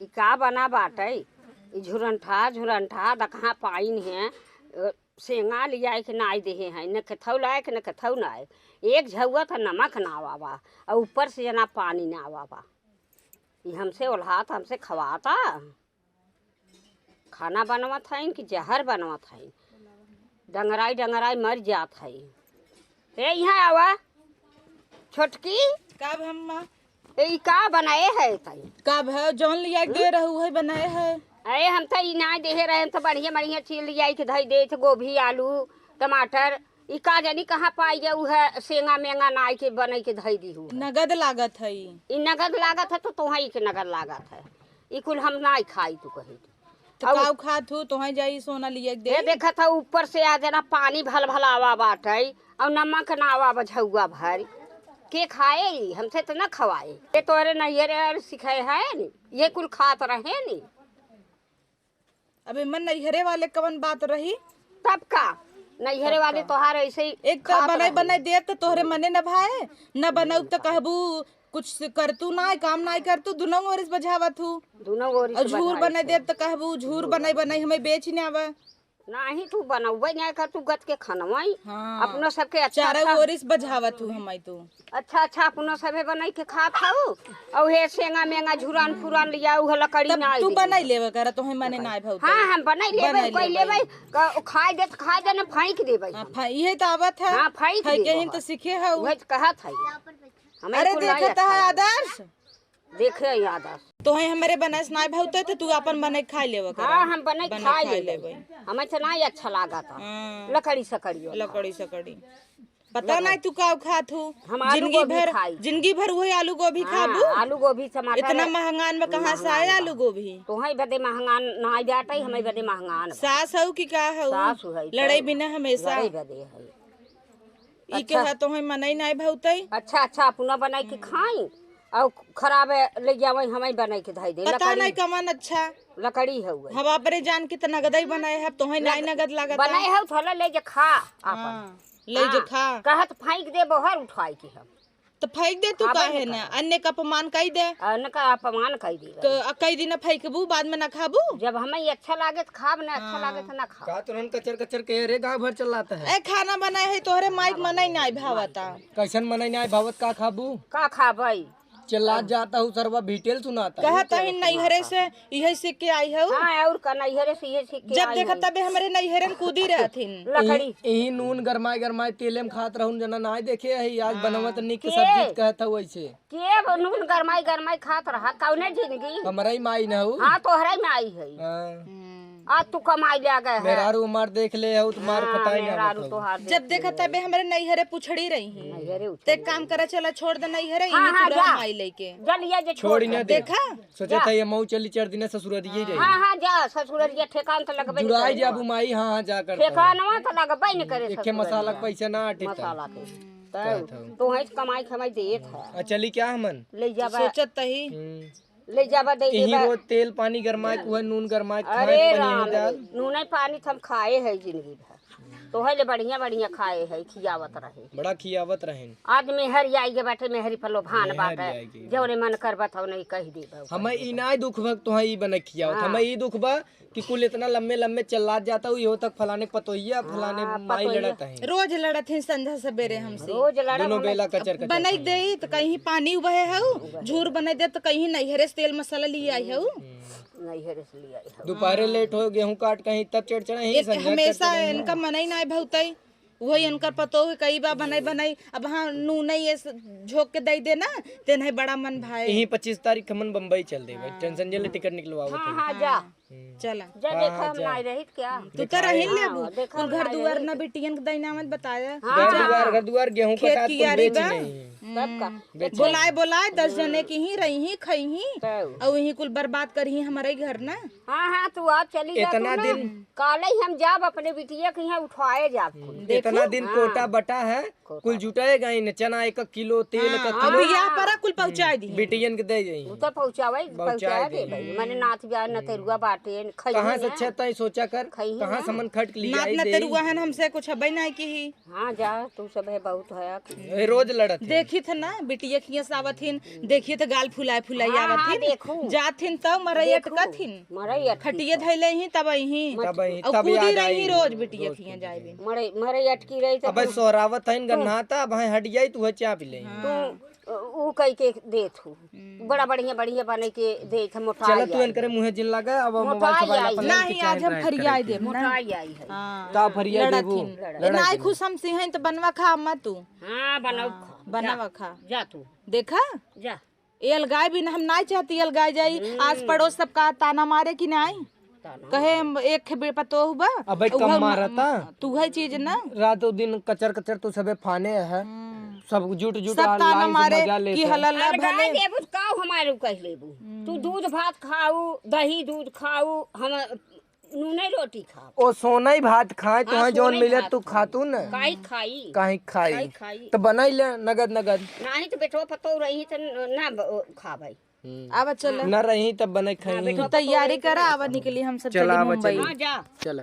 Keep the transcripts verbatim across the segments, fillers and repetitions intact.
ई का बना बाटइ? ई झुरंठा, झुरंठा, द कहाँ पाइन है? अ, सेंगा लियाइ के नाइ देहे हैं, न केथौ लायक, न केथौ नाइ। एक झउआ त नमक ना आवा बा, अउ ऊपर से जना पानी ना आवा बा। ई हमसे ओल्हात, हमसे खवाता। खाना बनवत हइन कि जहर बनवत हइन? डंगराइ, डंगराइ मर जात हई। ए, इहाँ आवा, छोटकी। का भम्मा? ए, ई का बनाए है तई? का भ-, जौन लियाइ के दे रहू है बनाए है। अरे, हम त ई नाइ देहे रहे, हम त बढ़िया, बढ़िया चीज लियाइ के धइ देत, गोभी, आलू, टमाटर। ई का जानी कहाँ पाइ गए, उहे सेंगा मेंगा नाइ के बनइ के धइ दिहू है। नगद लागत है ई। ई नगद लागत है, त तोहई के नगद लागत है। ई कुल हम नाइ खाई, तू कही। त अउ काउ खात हू, तोहई जाई सोना लियाइ के दे। ए, देखत ह, ऊपर से आ जना पानी भल भल आवा बाटइ, अउ नमक ना आवा बा झउआ भर। के खाए ई? हमसे त न खवाए। ये तोहरे नैहरे अउर सिखाए है न, ये कुल खात रहे न। अब एमन नैहरे वाले कवन बात रही? तब का? नैहरे तब वाले का? तोहार ऐसे ही एक त खात बनाई रहे। बनाई देत त तोहरे मने न भाए, न बनऊ त कहबू कुछ से करतू ना, काम ना करतू, दुनो ओरिस बझावत हू। दुनो ओरिस अउ झूर बझावत बनाई हू। देत त कहबू झूर बनाई बनाई हमें बेच न आवा। नाही, तू बनउबे नाही कर, तू गत के खनवई। हाँ। अपनो सबके अच्छा, चारों अच्छा। ओरिस बझावत हू हमाई तू। अच्छा, अच्छा, अपनो सबे बनाई के खात हऊ। अउ हे सेंगा मेंगा झुरान फुरान लिया, उहे लकड़ी तब ना तू आई बनाई देबे। लेबे कर, तोहे मने ना भाव हाँ, हम बनाई लेबे, बनाई कोई लेबे। लेबे, क-, खाए दे त खाए दे, ना फेंक देबे हाँ, हम। फा-, इहे त आवत है। हाँ, फेंक फेंके देबे ही हम। त सीखे हऊ। उहे त कहत हई। हमें अरे कुल नहीं देखत अच्छा है लगता। आदर्श। देखे याद आ। तोहे हमरे बनस नाय भावते त तू आपन बने खाइ लेवे करा। हाँ, हम बने बने खाइ खाइ लेबे। लेबे। हमें त नाय अच्छा लागत है। हाँ। लकड़ी सकड़ी वाला। लकड़ी सकड़ी। पता पता नाय तू का खात हू। हम आलू जिंदगी गोभी भर, खाई। जिंदगी भर वही आलू गोभी हाँ, खाबू। आलू गोभी, टमाटर इतना है। महंगान में कहाँ से महंगान आए बा। आलू गोभी? तोहे बदे महंगान नाय बाटे, हमें बदे महंगान बा। सास हऊ कि का हऊ? सास हई लड़ाई तो। बिना हमेशा। लड़ाई बदे है। ई अच्छा। के है तोहे मनई नाय भौतई। अच्छा, अच्छा, अपना बनाई के खाई, अउ खराब ले जावे, हमें बनाई के धई दे। पता लकड़ी, नहीं कमन अच्छा। लकड़ी हउए। हम अपने जान के त नगदई बनाए है, तोहे नाय नग-, नगद लागत बनाए है। है, थोड़ा ले जे खा आपन। हाँ, ले जे हाँ, खा। कहत फेंक दे बहर उठाई के हम। त फेंक दे तू खाबे काहे न ना? कर। अन्य का अपमान कई दे। अन्य का अपमान कई दे। क-, आ कई दिन फेंकबू, बाद में ना खाबू? जब हमें अच्छा लागे त खाब, ना अच्छा हाँ। लागे त ना खाब। का तुरंत कचर कचर के रे गाँव भर चलाता है? ए, खाना बनाए है तोहरे माइक मनई नाय भावता। कैसन मनई नाय भावत, का खाबू? का खाबई? चिल्लात जाता हूँ सरवा, भीटेल सुनाता। कहत हई नैहरे से इहे सीख के आई हऊ। हाँ, और का नैहरे से इहे सीख के जब आई देखा हई। तबे हमरे नैहरे में कूदी रहथिन। लकड़ी। इही, इही नून गरमाए गरमाए तेले में खात रहून जना नाय देखे है, आज हाँ। बनवत निक के? सब्जी कहत हऊ ऐसे। के अब नून गरमाई गरमाई खात रहा, कौने जिंदगी? हमरा ही माई न हऊ। हाँ, तोहरा ही माई है। हाँ। हम्म। आज तू कमाई ले आ गए है। मेहरारू मार देख ले हऊ, तो मार हाँ, फटाई ना मेहरारू होत हऊ। तोहार देख जब देखा ले। तबे हमरे नैहरे पुछड़ी रही हैं। नैहरे ते उछड़ी काम रही। करा, चला छोड़ दे नैहरे, हाँ, इन्हीं हाँ, तू रह जा। माई लेके। जा लिया जे छोड़ छोड़ ना दे। दे। देखा? सोचा जा। था ये मऊ चली चार दिन ससुररिये रही। हाँ, हाँ, जा, ससुररिये ठेकान तो लगबे जुड़ाई नहीं जाबू करी। माई, हाँ, हाँ, जा कर ठेकानवा तो लगबे नहीं करे एके ससुररिये। मसाला के पैसा ना आटे था। मसाला के। कहत हऊ। तो है कमाई खमाई देत है। आ, चली क्या हमन? ले जाबा। सोचत तही। हम्म। ले जाबा दे यही देबा। रोज तेल पानी गरमाए के, उहे नून गरमाए के, अरे खाए के राम बनिए रे, दाल। नूने पानी त हम खाए है जिंदगी भर। तोहे ले बढ़िया बढ़िया खाए है, खियावत रहे। बड़ा खियावत रहेन। आज मेहर आई गे बाटे, मेहरी पर लोभान मेहर बाटे। आई गे। जौने मन करबा तौने कह देबा। हमें ई नाय दुख बा तोहे ई बने खियावत। हाँ। हमें ई दुख बा कि कुल इतना लम्बे लम्बे चिल्लात जाता हूँ, इहो तक फलाने पतोहिया, फलाने हाँ, माई पतोहिया। लड़त हैं। रोज लड़त हैं संझा सबेरे हमसे। रोज लड़त दोनों हमें। बेला कचर कचर बनाई खाए। दे त कहीं पानी उबहे हऊ, झूर बनाई दे त कहीं नैहरे से तेल मसाला लिए आई हऊ। हम्म। नैहरे से लिए आई हऊ। दोपहरे हाँ। लेट हो, गेहूं काट कहीं तब चढ़ चढ़े ही एक संझा हमेशा चढ़ चढ़े ही। इनका मनई नाय भौतई, वही इनकर पतोह कई बा बनाई बनाई। अब हाँ नून ये स-, झोंक के दे देना, ते नहीं बड़ा मन भाई। यही पच्चीस तारीख हमन बम्बई चल देबे, हाँ। टेंशन जे ले टिकट निकलवावत हाँ, है। हाँ, जा। हाँ। हम्म। चला। जा हाँ, देखा हाँ, हम जा। नाय रहित क्या? तू तो देखा रही है। लेबू। हाँ, देखा कुल हम घर नाय दुआर रहित। ना बिटियन के दैना मत बताया। हाँ, घर हाँ, दुआर, हाँ। घर दुआर, गेहूं खेत कटात कुल कियारी बेच बा। नहीं। तब का? हम्म। बेच बोलाए, बोलाए, दस जने की ही रही ही, खई ही। तब। और यही कुल बर्बाद करी ही हमारे घर ना। हाँ, हाँ, तू आज चली जा इतना तू ना। दिन। काले ही हम जाब अपने बिटिया के यहाँ उठाए जाब कुल। हम्म, देखू। इतना दिन हाँ। कोटा बटा है, कोटा। कुल जुटाएगा ही न, चना एक किलो, तेल हाँ, एक हाँ, किलो। बियाह हाँ। परा कुल पहुँचाए दी। बिटियन के दे जाई। उ तो पहुँचावे, पहुँचाए पहुँचाए दे। दे भाई। मने नाथ बियाह नतेरुआ बाटे, खइही कहाँ से ना। अच्छा तई सोचा कर, खइही कहाँ ना। से मन खट के लिए नाथ आई दे। नतेरुआ हन हमसे कुछ हबे ना की ही। हाँ जा, तू सब है बहुत है। ए, रोज लड़त है। देख देखित है ना, बिटिया खिया से आवत हिन, देखिए तो गाल फुलाए फुलाए हाँ, आवत हाँ, हिन। देखू। जात हिन तब मरई देखू, अटकत हिन। मरई अटकी खटिया तो। धैले ही तब अही। तब अही, और तब कूदी याद रही आई। रोज बिटिया रोज खिया कूदी जाए रही। बिन। मरई, मरई अटकी रही तो अबे तू सोहरावत हइन तू गन्ना त अब हट जाई तू चाप ले। हाँ। तू उ कह के देत हूँ। हम्म। बड़ा बढ़िया, बढ़िया बने के देत है, मोटा चला तू आई। इनकरे मुँहे जिन लगा, अब मोटा मोबाइल से आई। वाला नहीं, पकड़ के आज हम चैन फरियाई रखे। देब ना। मोटा आई है। हाँ। का फरियाई लड़त देबू? हिन। लड़त ए, नाई हिन। खुश हम से हैं तो बनवा खा अम्मा तू। हाँ, बनवा हाँ, खा। बनवा जा। खा। जा तू। देखा? जा। ये अलगाए बिन हम नाई चाहती, अलगाए जाई। हम्म। आस पड़ोस सब का ताना मारे कि नाई? ताना कहे मारे। हम एक बे पतोह बा, अबे उहो कम म-, मारता। तू है चीज ना। रातों दिन कचर कचर तू सबे फाने है। हम्म। सब जुट जुट सब आ ताना लाइन से मारे मजा लेते कि हैं। हलल अलगाए भले। देबू त का हमारे कह लेबू? हम्म। तू दूध भात खाऊ, दही दूध खाऊ, हम नूने रोटी खाब। ओ सोनई भात खाए, हाँ, तोहे जौन सोनई मिले भात तू खाई। खातू न। काहे खाई? काहे खाई? काहे खाई? तो बनाई ले नगद नगद। नाही तो बेटवा पतोह रही तो न, ना ब-, ओ, खाबै। हम्म। आवा चल। ना रही तब बने हाँ, खाई। बेटवा तू तैयारी पतोह रही करा, तो आवा निकली हम सब चला, चली आवा मुंबई। चली। हाँ, जा। चला।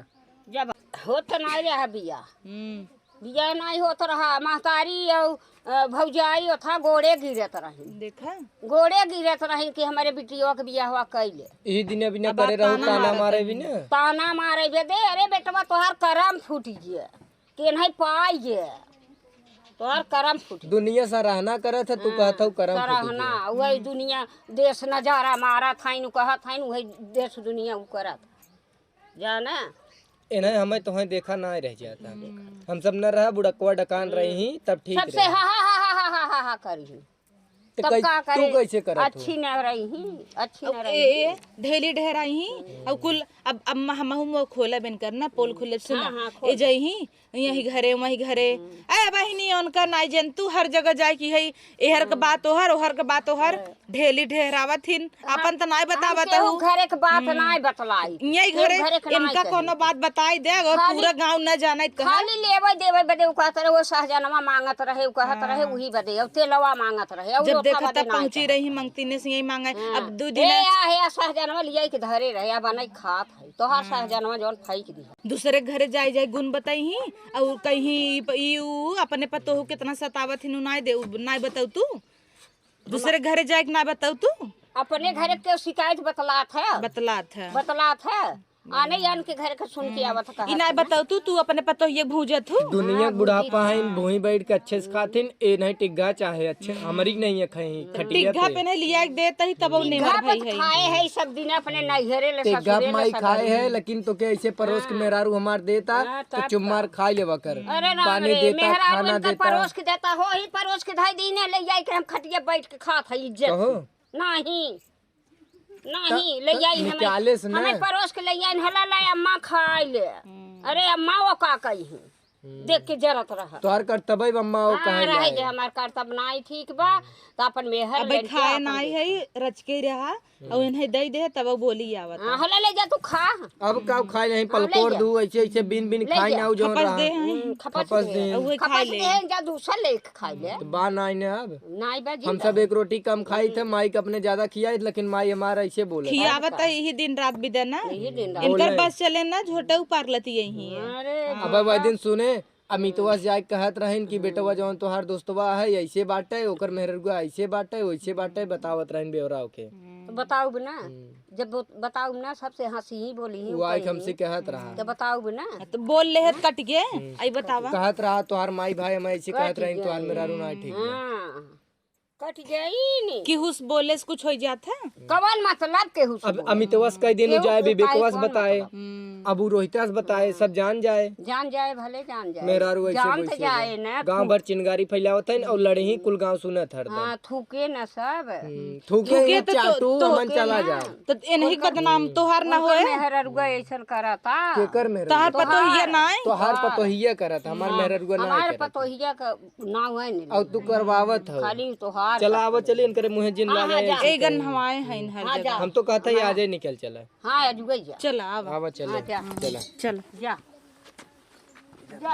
जब होत ना रहा बिया। हम्म। बियाह नाई होत रहा, महतारी अउ, अ, भौजाई ओथा गोड़े गिरत रही। देखा? गोड़े गिरत रही कि हमरे बिटिया के बियाहवा कइले। यही दिन अभी न अब करे आप रहू, ताना ताना मारत मारे रही। भी न। ताना मारे बे दे, अरे बेटवा तोहार करम फूट गए, केन्हई पाई गए, तोहार करम फूट गए। दुनिया सराहना करत है, तू हाँ, कहत हऊ करम फूट सराहना, गए। वही दुनिया देश नजारा मारत है, नु कहत है, वही देश दुनिया उ करत। जाना। इन्हें हमें तोहें देखा ना रह जाता। हम्म। हम सब न रहा, बुढ़कवा डकान हम्म। रही ही, तब ठीक सबसे रही। हा, हा, हा, हा, हा, हा, हा करी ही। तो तब कै-, का तू करे? कैसे करत हो? अच्छी न रही ही, अच्छी न अब रही ए, ही। ढेली ढेराई ही, हम्म। अब कुल, अब, अब म-, हमहू मुँह खोला बिन करना, पोल हम्म। खोले से हाँ, ना। हाँ, ए खोल। जाई ही, यही घरे, वही घरे। हम्म। ए बहिनी, उनका नाई जन, तू हर जगह जाए की है, एहर के हाँ। बात ओहर, ओहर के बात ओहर। हाँ। ढेली ढेहरावत हिन, हाँ, आपन त नाय हम बतावत केहू हूँ। घरे के बात हम्म। नाय बतलाई। यही केहू घरे घरे के नाय इनका कही। कोनो बात बताई दे, अगर खाली पूरा गाँव न जाने त कहा। खाली लेवे देवे बदे उ कहत रहे, वो सहजनवा मांगत रहे, उ कहत रहे, हाँ। उही बदे, अब तेलवा मांगत रहे, अब जब रोटा देखा बदे तब नाय पहुँची कहत रही, रहे। मंगतीने से यही मांगे। हाँ। अब दू दिन हे आ, हे आ, सहजनवा लिया के धरे रहे, अब नहीं खात है, तोहार हाँ। सहजनवा जौन फेंक दी। दूसरे के घरे जाई, जाई गुण बताई ही, और कहीं ई प-, ई ऊ अपने पतोहू कितना सतावत हिन, उ नाय दे, उ नाय बताऊ तू? दूसरे घरे जाए के ना बताऊ तू? अपने घरे के शिकायत बतलात है। बतलात है। बतलात है। आने जान के घर के सुन के आवत है, ई ना कहा बताऊ तू, तू अपने पतोहिए भूजत हूँ। दुनिया हाँ, बुढ़ापा भूजी है, हाँ। भूई बैठ के अच्छे से खातिन, ए नहीं टिग्गा चाहे अच्छे, हम्म। हमरी नहीं है खाई, तो खटिया टिग्गा पे। पे नहीं लिया के देता ही तब टिग्गा निमर पे भाई तो है। खाए है सब दिन अपने नैहरे ले टिग्गा ससुरे ले माई सब खाए दिन। है, लेकिन तो के ऐसे परोस के हाँ। मेहरारू हमार देता, हाँ, तो तब चुम्मार का। खा लेवा कर। अरे राम पानी रे, देता, मेहरारू खाना इनकर देता। परोस के देता हो, ही परोस के धाई दीने ले जाए के हम खटिया बैठ के खात है इज्जत कहो। से। नहीं। नहीं, त-, ले त-, जाई हमें, निकाले से ना। हमें परोस के ले जाई, हला ला अम्मा खाई ले। हम्म। अरे अम्मा वो का कही है? हम्म। देख के जरत रहा। तोहार कर्तव्य बा, अम्मा वो हाँ, कहे रहे जाए। दे, हमार कर्तव्य नाई ठीक बा, त अपन मेहर अबे लेन के खाए अपन नाई देखा। है, रच के रहा, हम्म। और इन्हें दे दे, तब वो बोली आवत हाँ, है। हला ले जा तू खा। अब का खाए नहीं, हाँ, ले पलकोर जा। दू, ऐसे, ऐसे बीन, बीन ले खाए जा। ना, उ जौन खपस रहा। दे हैं। हम्म, खपस खपस दे। दे। उहे खा पपस ले। दे जा, दूसर लेके खा ले। तो बा नाई ने अब। नाई बा हम जिंदा। सब एक रोटी कम खाई थे, माई के अपने ज्यादा खियाई, लेकिन माई हमारा ऐसे बोले। खियावत है यही दिन रात बिदा ना। यही दिन रात। इनकर बोले। बस चले ना, झोटा उपार लेती यही है। अरे अब वह दिन सुने, अमितवा से जाके कहत रहिन कि बेटवा जौन तोहार दोस्तवा है, ऐसे बाटे, ओकर मेहररुआ ऐसे बाटे, वैसे बाटे, बतावत रहिन बेवरा ओके। तो बताउब ना, हम्म। जब बत-, बताउब ना, सबसे हँसी ही बोली ही वो आइक ऊपर हमसे ही। कहत रहा। तो बताउब ना। हाँ, तो बोल ले, कट गए, हम्म। आई बतावा। कहत रहा, "तोहार माई भाई हमें ऐसे कहत कट रहिन, गए। तोहार मेहरारू ना ठीक है।" हाँ, कट गई नी। केहू से बोले से कुछ हो जात है? कवन मतलब केहू से अब बोले? अमितवा से कह देनु केहू जाए, के विवेकवा से कौन बताए। मतलब? हम्म। अब उ रोहिता से बताए, हाँ। सब जान जाए। जान जाए, भले जान जाए। मेहरारू ऐसे जान तो वैसे जाए बोले। ना, गाँव थू- भर चिंगारी फैलावत है और लड़ही कुल गाँव सुनत हरदम। हाँ, थूके ना सब। हम्म, थूके थूके ही तो, चाटू, तो, अमन थूके चला ना। जाए। तो एनही उनकर बदनाम तोहार ना उनकर होए। मेहररुआ ऐसन करता। केकर मेहररुआ? तोहार पतोहिया तोहार। ना है। तोहार तोहार। पतोहिया करत, हमार हाँ, मेहररुआ ना हमार करत। पतोहिया का नाव है नहीं। और तू करवावत हो। खाली तोहार चला, आवा, पतोहिया। चली, इनकरे मुँहे जिन हाँ, लागे हाँ, जा। ऐसे ए गन कहीं। हवाए हैं हर हाँ, जगह। जा। हम तो कहता ही हाँ। आ जाए, निकल चला। हाँ, अजुगई जा। चला, आवा। आवा, चले। हाँ, जा। चला। चल। जा।